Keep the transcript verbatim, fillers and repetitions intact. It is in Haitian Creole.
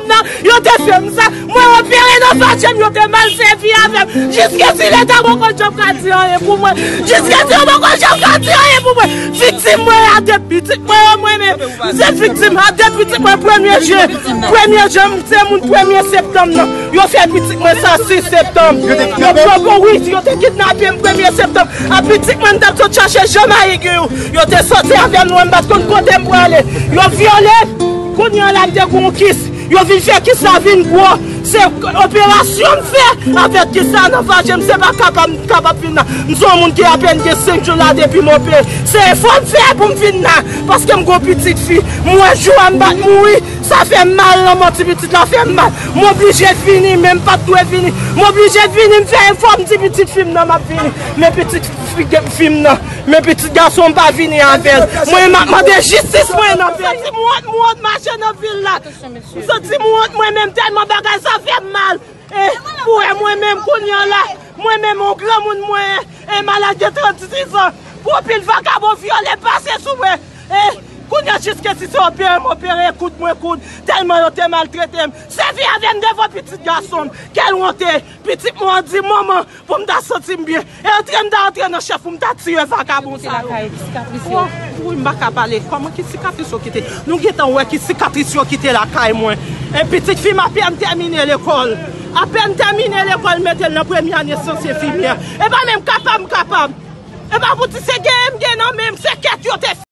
Nan, yo te fè m sa. Mwen opere nan fache m, yo te mal sèvi avè m. Jiskesi Leta poko janm ka di anyen pou mwen. Jiskesi yo poko janm ka di anyen pou mwen. Viktim mwen a de pitit mwen yo, mwen menm. M se viktim a de pitit mwen premye jen. Premye jen, m se moun premye septanm nan. Yo fè pitit mwen sa sis septanm. Yo pran pou wi, yo te kidnape m premye septanm. A pitit mwen, m t ap sot chache Jan Mayik yo. Yo te soti avè m lwen, m pa t konn kote m prale. Yo vyole m. Kounye a la, m te gon kis. Yo vin fè kis la vin gwo. Se operasyon m fè avèk kis la nan fache m. Se pa kapab, m kapab vin la. M se yon moun ki apèn gen senk jou la depi m opere. Se efò m fè pou m vin la. Paske m gon pitit fi. M wè jou a m pa t mouri. Sa fè m mal, lanmò ti pitit la fè m mal. M oblije vini, men m pa t dwe vini. M oblije vini, m fè efò, m di pitit fi m nan m ap vini. Men pitit fi, fi m nan. Men pitit gason m pa vini avè l. Mwen, m ap mande jistis mwen nan peyi. M santi m wont, m wont mache nan vil la. M santi m wont mwen menm tèlman bagay sa fè m mal. E, pou wè mwen menm kounye a la, mwen menm yon granmoun mwen, e, malad gen trannsis an. Pou pil vakabon vyole pase sou mwen. E, kounye a jiskesi se opere m opere, koud mwen koud, tèlman yo te maltrete m. Sèvi avè m devan pitit gason m. Kèl wonte, pitit mwen an di manman, pou m ta santi m byen. E antre m ta antre nan chèf pou m ta tiye vakabon sa yo. Wi, m pa ka pale. Kòman ki sikatris yo kite? Nou gentan wè ki sikatris yo kite lakay mwen. E pitit fi m apèn tèmine lekòl. Apèn tèmine lekòl, mete l nan premye ane syans enfimyè. E pa menm kapab m kapab. E pa pou ti se gen m gen nan men m, se kèt yo te